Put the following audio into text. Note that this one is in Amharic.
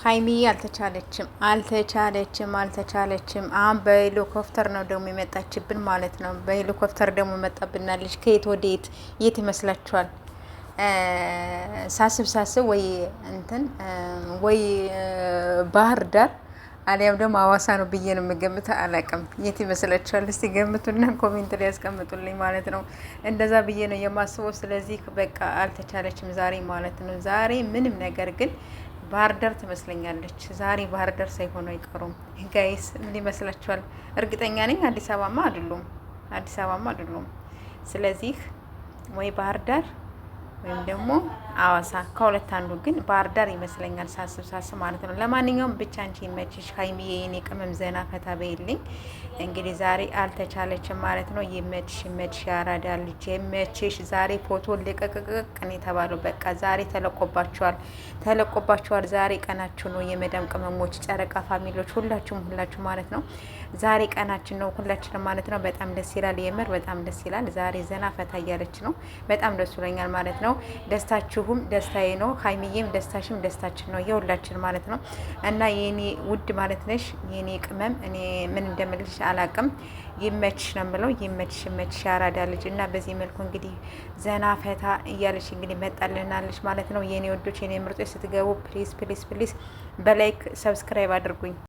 ሀይሚዬ አልተቻለችም፣ አልተቻለችም፣ አልተቻለችም። አሁን በሄሊኮፕተር ነው ደግሞ የመጣችብን ማለት ነው። በሄሊኮፕተር ደግሞ መጣብናለች። ከየት ወደ የት የት ይመስላችኋል? ሳስብ ሳስብ ወይ እንትን ወይ ባህር ዳር አሊያም ደግሞ አዋሳ ነው ብዬ ነው የምገምተው። አላቅም የት ይመስላችኋል? እስቲ ገምቱና comment ላይ ያስቀምጡልኝ ማለት ነው። እንደዛ ብዬ ነው የማስበው። ስለዚህ በቃ አልተቻለችም ዛሬ ማለት ነው። ዛሬ ምንም ነገር ግን ባህር ዳር ትመስለኛለች። ዛሬ ባህር ዳር ሳይሆኑ አይቀሩም። Guys ምን ይመስላችኋል? እርግጠኛ ነኝ አዲስ አበባማ አይደሉም፣ አዲስ አበባማ አይደሉም። ስለዚህ ወይ ባህር ዳር ወይም ደግሞ አዋሳ ከሁለት አንዱ፣ ግን ባህር ዳር ይመስለኛል ሳስብ ሳስብ ማለት ነው። ለማንኛውም ብቻ አንቺ ይመችሽ ሀይሚዬ፣ የኔ ቅመም ዘና ፈታ በይልኝ። እንግዲህ ዛሬ አልተቻለችም ማለት ነው። ይመችሽ፣ ይመችሽ፣ ያራዳ ልጅ ይመችሽ። ዛሬ ፎቶ ልቅቅቅቅ ነው የተባለው። በቃ ዛሬ ተለቆባችኋል፣ ተለቆባችኋል። ዛሬ ቀናችሁ ነው የመዳም ቅመሞች፣ ጨረቃ family ዎች፣ ሁላችሁም ሁላችሁ ማለት ነው። ዛሬ ቀናችን ነው ሁላችንም ማለት ነው። በጣም ደስ ይላል፣ የምር በጣም ደስ ይላል። ዛሬ ዘና ፈታ እያለች ነው። በጣም ደስ ይለኛል ማለት ነው። ደስታችሁም ደስታዬ ነው። ሀይሚዬም ደስታሽም ደስታችን ነው የሁላችን ማለት ነው። እና የኔ ውድ ማለት ነሽ የኔ ቅመም፣ እኔ ምን እንደምልሽ አላቅም። ይመችሽ ነው የምለው። ይመችሽ፣ ይመችሽ ያራዳ ልጅ። እና በዚህ መልኩ እንግዲህ ዘና ፈታ እያለች እንግዲህ መጣልናለች ማለት ነው። የኔ ወዶች፣ የኔ ምርጦች ስትገቡ please please please በ like subscribe አድርጉኝ።